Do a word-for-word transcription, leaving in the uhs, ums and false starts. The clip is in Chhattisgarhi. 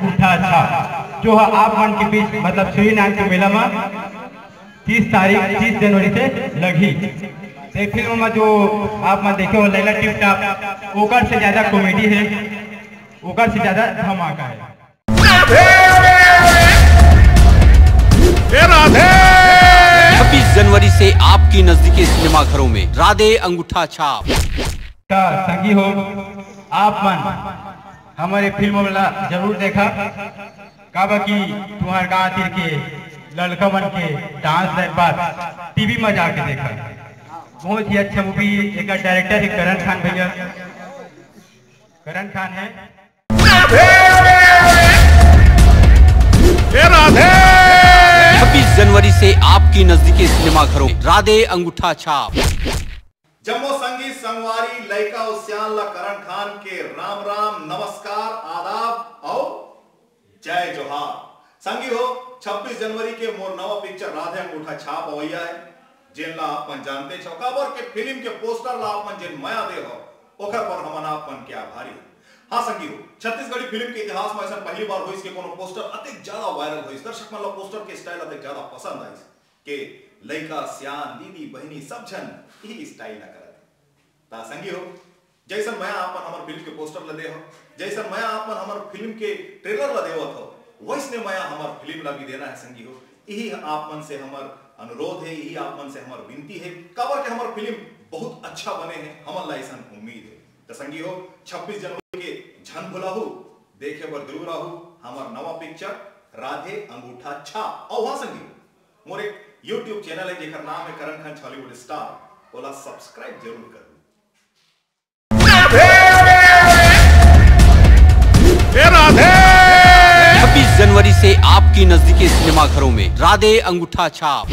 अंगूठा छाप, जो ह आप मन के बीच, मतलब शिवरीनारायण के मेला में तीस तारीख, तीस जनवरी से लगही। ते फिल्म में जो आप मन देखे हो लैला टिप टाप, ओकर से ज्यादा कॉमेडी है, ओकर से ज्यादा धमाका है। छब्बीस जनवरी से आपकी नजदीकी सिनेमाघरों में राधे अंगूठा छाप। त संगी हो, आप मन हमर ये फिल्म ला जरूर देखा, काबर कि तुम्हार गांव तीर के लड़का मन के डांस लाइन बात टीवी में जाके देखा। बहुत ही अच्छा मूवी। एक डायरेक्टर है करण खान भैया, करण खान है। छब्बीस जनवरी से आपकी नजदीकी सिनेमाघरों में राधे अंगूठा छाप। जम्मो संगी संगवारी, लइका अउ सियान ला करण खान के राम राम, नमस्कार, आदाब अउ जय जोहार। संगी हो, छब्बीस जनवरी के मोर नवा पिक्चर राधे अंगूठा छाप अवैया है, जेन ला आप मन जानते छव, काबर के फिल्म के पोस्टर ला आप मन जेन मया दे हो, ओकर पर हमन आप मन के आभारी हन। हाँ संगी हो, छत्तीसगढ़ी फिल्म के इतिहास में ऐसा पहली बार होइस के कोनो पोस्टर अतेक ज्यादा वायरल होइस, दर्शक मन ला पोस्टर के स्टाइल अतेक ज्यादा पसंद आइस के लइका, सियान, दीदी, बहिनी सब झन यही स्टाइल ला करत। ता संगी हो, जैसन मया आप मन हमर फिल्म के पोस्टर ला दे हो, जैसन मया आप मन हमर फिल्म के ट्रेलर ला देवत हो, वैसने मया हमर फिल्म ला भी देना है संगी हो। यही आप मन से हमर अनुरोध है, यही आप मन से हमर विनती है, काबर के हमर फिल्म बहुत अच्छा बने है, हमन ला ऐसन उम्मीद है। त संगी हो, छब्बीस जनवरी के झन भुलाहू, देखे बर जरूर आहू हमर नवा पिक्चर राधे अंगूठा छाप। अउ हाँ संगी हो, मोर एक YouTube चैनल है जेकर नाम है करण खान छॉलीवुड स्टार, ओला सब्सक्राइब जरूर करू। छब्बीस जनवरी से आपकी नजदीकी सिनेमाघरों में राधे अंगूठा छाप।